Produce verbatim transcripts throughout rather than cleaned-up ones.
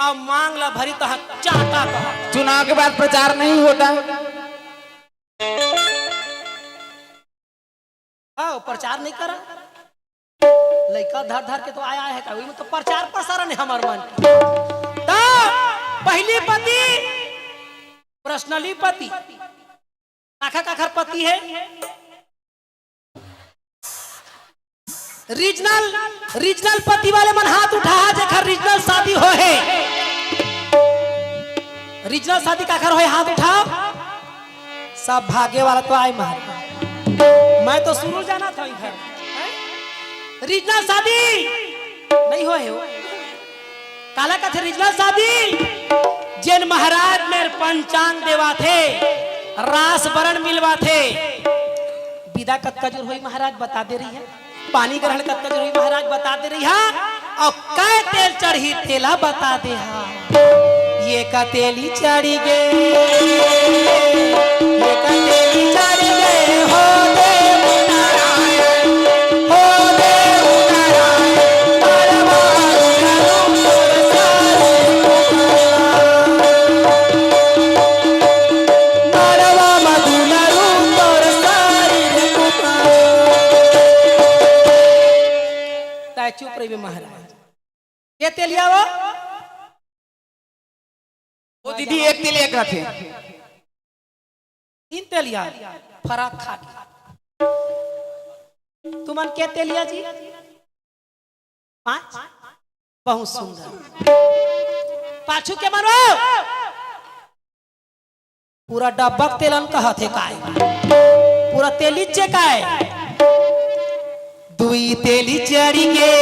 अब मांग ला भरी तहाँ चाटा कहा। चुनाव के बाद प्रचार नहीं होता। हाँ, प्रचार नहीं करा। लइका धर धर के तो आया है का, ओही में तो प्रचार प्रसारण है हमार मन। तो पहली पति, पर्सनली पति, काखर काखर पति है? रीजनल, रीजनल पति वाले मन हाथ उठा, जेखर रीजनल शादी हो है। रीजनल शादी काखर होए, हाथ उठाओ। सब भागे वाला तो आए मार। मैं तो शुरू जाना था इधर। रीजनल शादी नहीं होए हो। काला कथे रीजनल शादी, जेन महाराज मेर पंचांग देवाथे, रास बरण मिलवाथे, बिदा कतका जोर होई महाराज बता दे रही है। पानी ग्रहण कतका जरूरी महाराज बता दे रही हा, अउ कै तेल चढ़ही तेला बता दे हा। ये का तेली चढ़ी गे, ये का तेली चढ़ी गे, हो देव नारायण, हो देव नारायण, परवा करूं तोर सारे मरवा मधुनरू तोर सारी रे कुमार। तै चुप रहिबे महाराज। के तेलिया वो? वो दीदी एक तेलिया कहथे। तीन तेलिया फराक खा के। तुमन के तेलिया जी? पांच। बहुत सुंदर। पाछू के मनो। पूरा डब्बा के तेलन कहत हे काय? पूरा तेली चे काय? दुई तेली चढ़ी गे,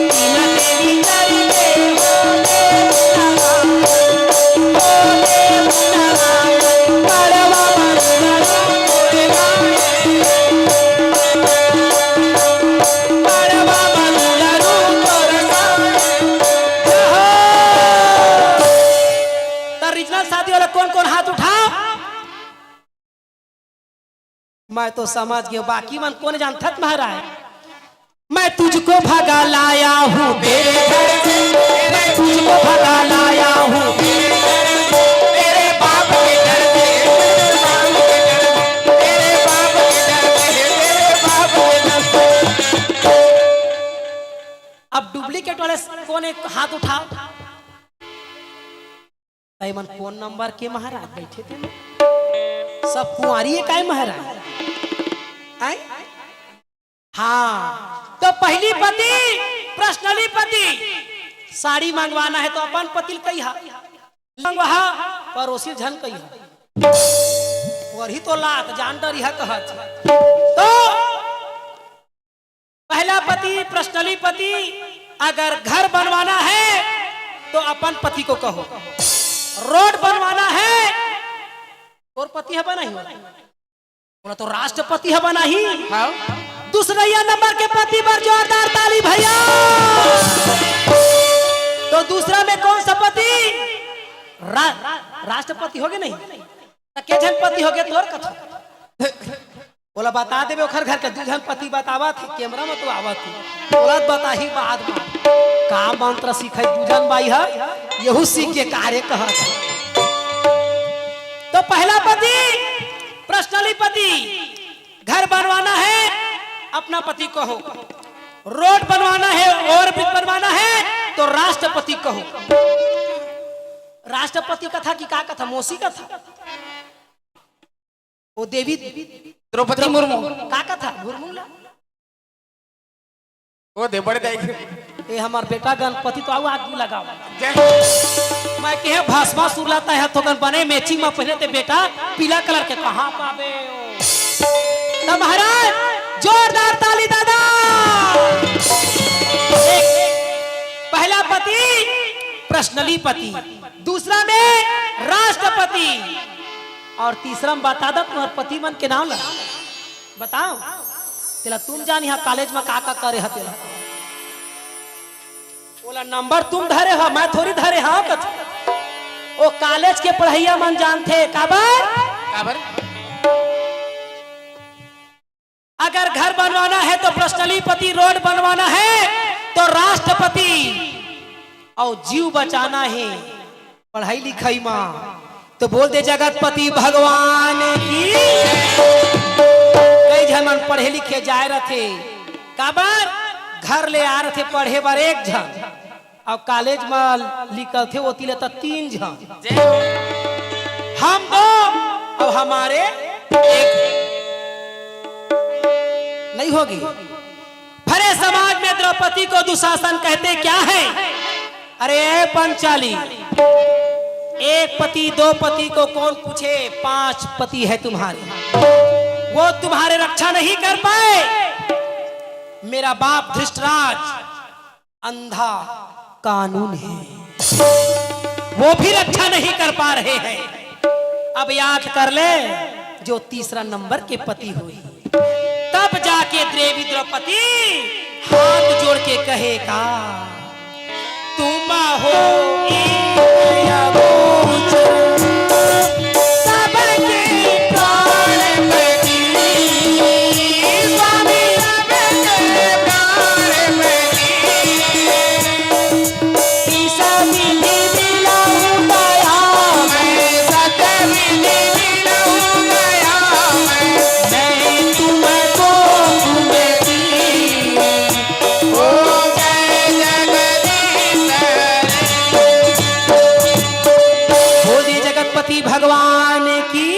तीन तेली चढ़ी गे, ओ देव नारायण, ओ देव नारायण, बड़वा बड़वा तोरे गाए। त रीजनल शादी वाला कोन कोन हाथ उठाव? मैं तो समझ गेंव, बाकी मन कोन जानथत महाराज। मैं तुझको भगा लाया हूँ तेरे घर से, मैं तुझको भगा लाया हूँ तेरे घर से, तेरे बाप के घर से, तेरे बाप के घर से, तेरे बाप के घर से, तेरे बाप के घर से। अब डुप्लीकेट वाले कोन एक हाथ उठाव? तै मन कोन नंबर के महाराज बैठे थे? सब कुंवारी है काय महाराज? आय? हाँ, तो पहली पति, पर्सनली पति, साड़ी मंगवाना है तो अपन पति ल कहिहा, मंगवा परोसी झन कहिहा, वही तो लात जान डरिहा कहत। तो पहला पति, पर्सनली पति, अगर घर बनवाना है तो अपन पति को कहो, रोड बनवाना है, तोर पति ह बनाही, बोला तो राष्ट्रपति ह बनाही। हाँ। दूसरैया नंबर के पति बर जोरदार ताली भैया। तो दूसरा में कौन सा पति? रा-, राष्ट्रपति होगे नहीं? त के झन पति होगे तोर कथा? ओला बता देबे, ओखर घर के दू झन पति बतावत हे, कैमरा में तो आवत हे, ओला बताही बाद में। का मंत्र सीखे दू झन बाई ह, यहू सीख के कार्य कहत हे। तो पहला पति, पर्सनली पति, घर बनवाना है, अपना पति कहो, रोड बनवाना है, ओवर ब्रिज बनवाना है, तो राष्ट्रपति कहो। राष्ट्रपति कथा कि का कथा? मौसी कथा। ओ देवी द्रौपदी मुर्मू। का कथा? मुर्मू ला। ओ दे बड़े दाई। ए हमार बेटा गणपति तो आऊ आगी लगाओ। जय। मैं कहे भस्मासुर ला तैं ह थोकन बने मैचिंग में पहने ते बेटा पीला कलर के कहाँ पाबे ओ? त महाराज जोरदार ताली दादा। एक, पहला पति, पर्सनली पति, दूसरा में राष्ट्रपति, और तीसरा में बता दा तुम्हार पति मन के नाम ला। बताओ, तेला तुम जानिहा कॉलेज में का का करे ह तेला। ओला नंबर तुम धरे ह, मैं थोड़ी धरे हंव कथे। ओ कॉलेज के पढ़इया मन जानथे काबर? काबर? अगर घर बनवाना है तो पर्सनली पति, रोड बनवाना है तो राष्ट्रपति। अउ जीव बचाना हे पढ़ई लिखई मा, तो बोल दे जगतपति भगवान की। कई झन मन पढ़े लिखे जाए रथे, काबर घर ले आ रथे पढ़े बर एक झन, अउ कॉलेज मा निकलथे ओती ले त तीन झन। जय हो। हम दो, अब हमारे एक नहीं होगी। भरे समाज में द्रौपदी को दुशासन कहते क्या है? अरे ए पंचाली, एक पति दो पति को कौन पूछे? पांच पति है तुम्हारे, वो तुम्हारे रक्षा नहीं कर पाए। मेरा बाप धृष्टराज अंधा कानून है, वो भी रक्षा नहीं कर पा रहे हैं। अब याद कर ले, जो तीसरा नंबर के पति हुई, तब जाके देवी द्रौपदी हाथ जोड़ के कहे का, तुम हो सबके प्राणपति, स्वामी सबके प्राणपति। बोल दिए जगतपति भगवान की।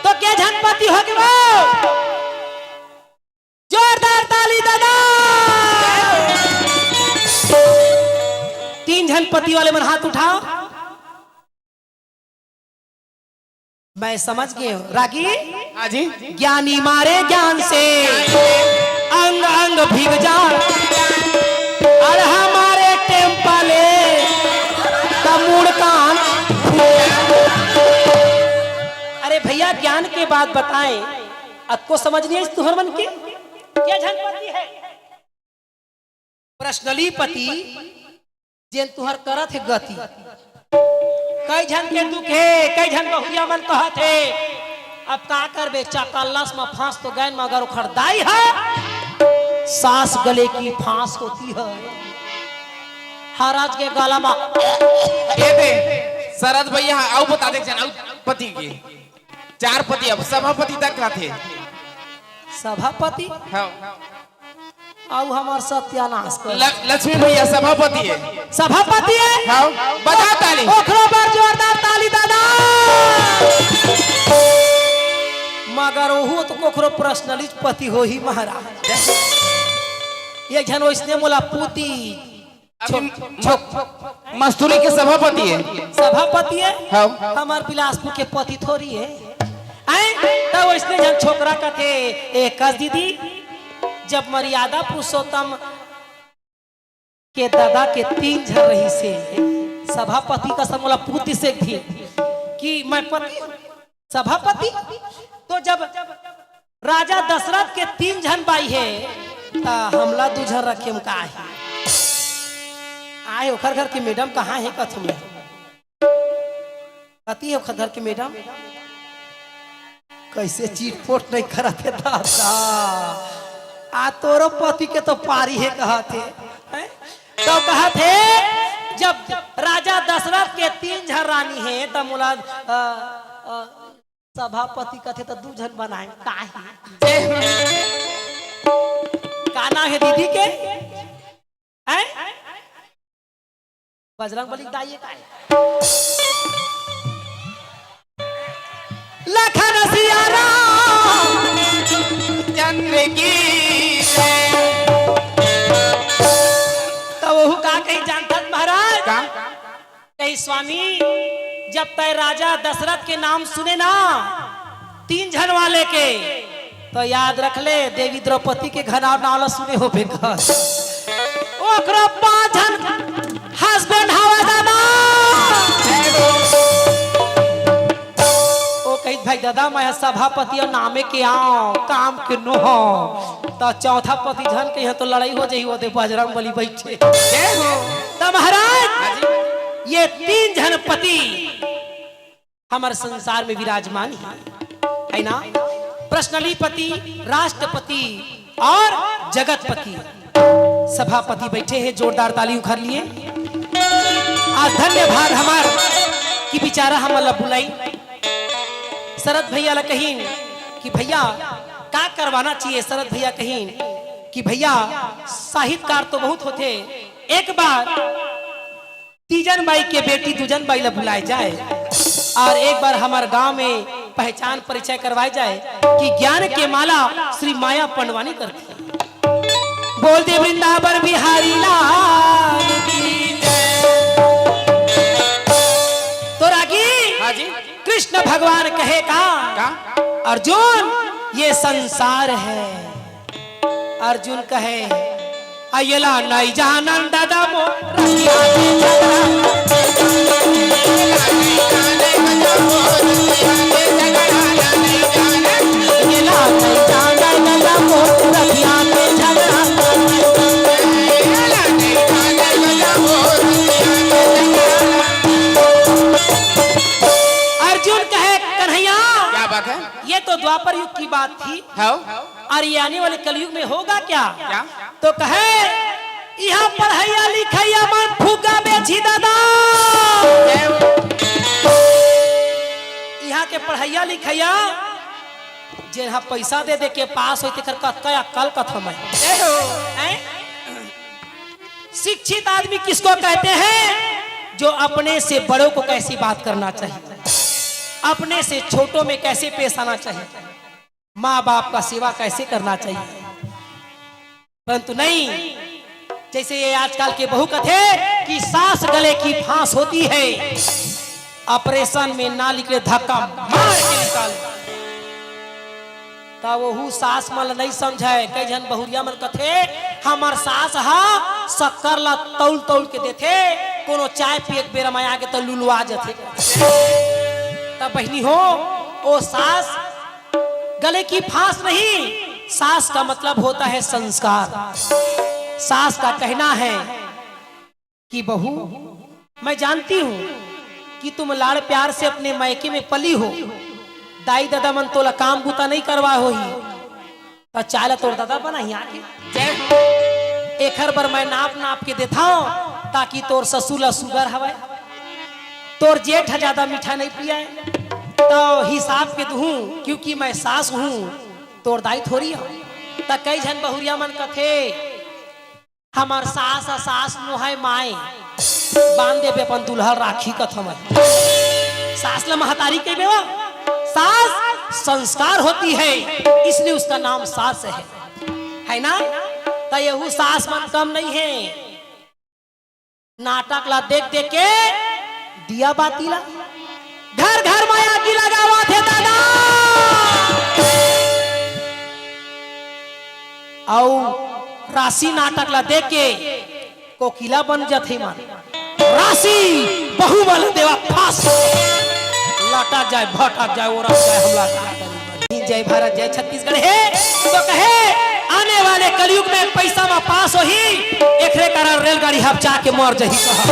तो के झन पति हो गे वो? जोरदार ताली दादा। तीन झन पति वाले मन हाथ उठाओ। मैं समझ गए हूँ रागी। हाँ जी। ज्ञानी मारे ज्ञान से अंग अंग भीग जा, और हमारे टेम्पल का मूड़ कान। अरे भैया, ज्ञान के बात बताएं, अतको समझ नहीं है तुहर मन के? के झन पति है? पर्सनली पति, जेन तुहर करत हे गति। कई झन के दुख हे, कई झन बहुरिया मन कहत हे, अब का करबे, चाकल्लस म फांस तो गैन, मगर ओखर दाई ह सास गले की फांस होती है। हराज के गला म ए दे, शरद भैया, अउ बता दे, जन अउ पति के। चार पति, अब सभापति तक आथे। सभापति? हाँ। अउ हमार सत्यानाश कर। ल-, लक्ष्मी भैया सभापति है। सभापति है? हाँ, बजा ताली। ओकरो बर जोरदार ताली दादा। मगर ओहू तो ओकरो पर्सनली पति होही महाराज। एक झन ओइसने मोला पूती अभी छो-, छो-, मस्तूरी के सभापति है। सभापति है? हाँ। हमार बिलासपुर के पति थोरी है। आए, त ओइसने झन छोकरा कथे, ए कस दीदी, जब मर्यादा पुरुषोत्तम के दादा के तीन झन रहिसे, सभापति कस मोला पूती से थी कि मैं पति हूँ। सभापति, तो जब राजा दशरथ के तीन झन बाई हे, त हमला दू झन रखे म का हे? आए, ओखर घर के मैडम कहाँ हे कथू में? कती हे ओखर घर के मैडम? कैसे चिटपोट नहीं करत हे दादा? आ तोरो पति के तो पारी हे कहत हे, हैं? तो कहत हे, जब राजा दशरथ के तीन झन रानी हे, त मोला, अ, अ, सभापति कथे त दू झन बनाए, काहे? का नाम हे दीदी के? हैं? बजरंग बली के दाई हे काहे? लखन सिया राम चंद्र की जय। त ओहू का कही जानथस महाराज? का? कही, स्वामी, जब तैं राजा दशरथ के नाम सुने ना, तीन झन वाले के, त याद रख ले, देवी द्रौपदी के घनाव नाव ला सुने होबे का। ओकरो पांच झन husband हवय दादा। ओ कही, भाई दादा, मैं सभापति अउ नामे के आंव, काम के नो हंव। त चौथा पति झन कही, त लड़ाई हो जाही, ओदे बजरंग बली बइठे। जय हो। त महाराज, हाँ जी। ये तीन झन पति हमर संसार में विराजमान हे, है ना? पर्सनली पति, राष्ट्रपति अउ जगतपति, सभापति बइठे हे, जोरदार ताली उखर लिए। आज धन्य भाग हमार कि बिचारा हमन ला बुलाई। शरद भैया ला कहिन कि भैया का करवाना चाहिए। शरद भैया कहिन कि भैया साहित्यकार तो बहुत होथे, एक बार तीजन बाई के बेटी दूजन बाई ला बुलाए जाए और एक बार हमार गांव में पहचान परिचय करवाए जाए कि ज्ञान के माला श्री माया पंडवानी करती। बोल दे वृंदावन बिहारी लाल की जय। तो रागी हाँ जी। कृष्ण भगवान कहे का? का? अर्जुन, ये संसार है। अर्जुन कहे, अयला नहीं जानन दादा मोर रखिया के झगड़ा। अयला नहीं जानन दादा मोर रखिया के झगड़ा। अर्जुन कहे, कन्हैया, क्या बात है? ये तो द्वापर युग की बात थी। हाँ। और ये आने वाले कलयुग में होगा क्या? क्या? तो कहे, यहाँ पढ़ैया लिखैया मन फुग्गा बेची दादा। यहाँ के पढ़ैया लिखैया जेन हा पैसा दे दे के पास होई, तेकर कतका अक्कल कथम है। हैं? शिक्षित आदमी किसको कहते हैं? जो अपने से बड़ों को कैसी बात करना चाहिए, अपने से छोटों में कैसे पेश आना चाहिए, माँ बाप का सेवा कैसे करना चाहिए। परंतु नहीं, जैसे ये आजकल के बहू कथे कि सास गले की फांस होती है, ऑपरेशन में ना निकले, धक्का मार के निकाल। त वहू सास मन ल नइ समझय। कई झन बहुरिया मन कथे, "हमर सास ह शक्कर ल तौल-तौल के देथे, कोनो चाय पिए के बेरा म आगे त लुलवा जथे।" त बहिनी हो, ओ सास गले की फांस नहीं, सास का मतलब होता है संस्कार। सास का कहना है कि बहू, मैं जानती हूँ कि तुम लाड़ प्यार से अपने मायके में पली हो, दाई ददा मन तोला काम बूता नहीं करवा होही, त चाय ला तोर ददा बनाही आके। एखर बर मैं नाप नाप के देथव, ताकि तोर ससुर ला सुगर हवय, तोर जेठ ह ज्यादा मीठा नहीं पियाय, त हिसाब के दूहूं, क्योंकि मैं सास हूँ, तोर दाई थोड़ी हूँ। त कई झन बहुरिया मन कथे, "हमर सास ह सास नोहय माय, बांध देबे अपन दुल्हा राखी," कथव मैं। सास ल महतारी कहिबे वा? सास संस्कार होती है, इसलिए उसका नाम सास है, है ना? त यहू सास मन कम नहीं है। नाटक ला देख देख के दिया बाती ला घर घर म आगी लगावत हे दादा। अउ राशि नाटक ला देख के कोकिला बन जथे मन। राशि बहू मन देवा फास। लटक जाए, भटक जाए, ओरक जाए, हमला का करी। जय भारत, जय छत्तीसगढ़ हे। तो कहे, आने वाले कलयुग में पैसा म पास होही, एकरे कारण रेलगाड़ी हपचा के मर जही कहा।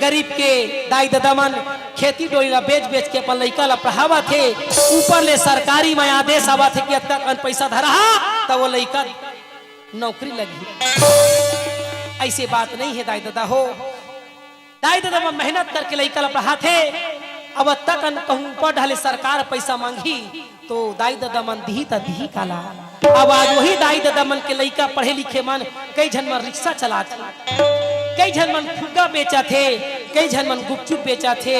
गरीब के दाई ददा मन खेती डोली ला बेच बेच के अपन लइका ला पढ़ावत हे, ऊपर ले सरकारी म आदेश आवत हे कि अतका कन पैसा धरा हा, त वो लइका नौकरी लगही। ऐसे बात नहीं है दाई ददा हो। दाई ददा मन मेहनत करके लइका ला पढ़ाथे, अब अतका कन कहूँ ऊपर ढाले सरकार पैसा मांगही, तो दाई ददा मन दिही त दिही काला। अब आज वही दाई ददा मन के लइका पढ़े लिखे मन, कई झन मन रिक्शा चलाथे, कई झन मन फुग्गा बेचथे, कई झन मन गुपचुप बेचथे।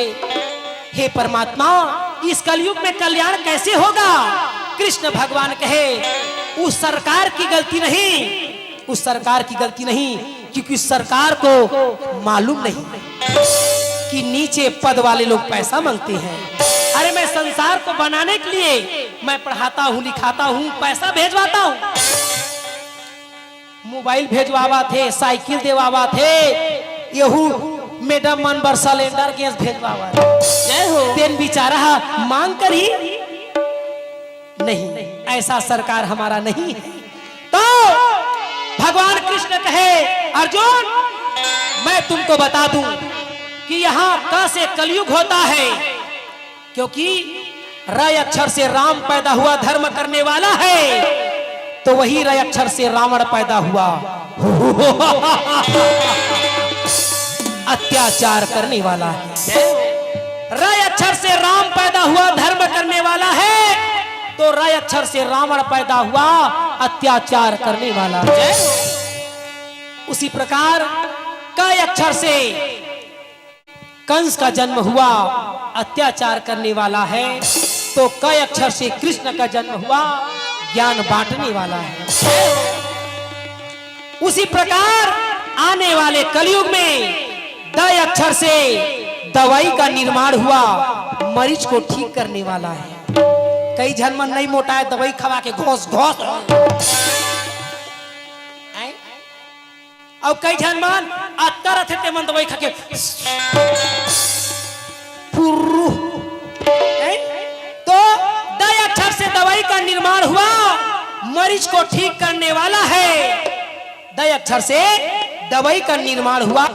हे परमात्मा, इस कलयुग में कल्याण कैसे होगा? कृष्ण भगवान कहे, उस सरकार की गलती नहीं, उस सरकार की गलती नहीं, क्योंकि सरकार को मालूम नहीं कि नीचे पद वाले लोग पैसा मांगते हैं। अरे, मैं संसार को बनाने के लिए मैं पढ़ाता हूँ, लिखाता हूँ, पैसा भेजवाता हूँ, मोबाइल भेजवावत हे, साइकिल देवावत हे, यहू मैडम मन बर सिलेंडर गैस भेजवावत हे। जय हो। तेन बिचारा ह मांग करही? नहीं, ऐसा सरकार हमारा नहीं है। तो भगवान कृष्ण कहे, अर्जुन, मैं तुमको बता दूं कि यहाँ क से कलयुग होता है, क्योंकि र अक्षर से राम पैदा हुआ, धर्म करने वाला है, तो वही र अक्षर से रावण पैदा हुआ। अत्याचार करने वाला है। र अक्षर से राम पैदा हुआ, धर्म करने वाला है, तो र अक्षर से रावण पैदा हुआ, अत्याचार करने वाला है। उसी प्रकार क अक्षर से कंस का जन्म हुआ, अत्याचार करने वाला है, तो क अक्षर से कृष्ण का जन्म हुआ, ज्ञान बांटने वाला है। उसी प्रकार आने वाले कलयुग में द अक्षर से दवाई का निर्माण हुआ, मरीज को ठीक करने वाला है। कई झन मन नहीं मोटाए, दवाई खवा के घोस घोस। हैं? अउ कई झन मन अत्ता रथे, ते मन दवाई खा के फुर्रू। हैं? तो द अक्षर से दवाई का निर्माण हुआ, मरीज को ठीक करने वाला है। द अक्षर से दवाई का निर्माण हुआ।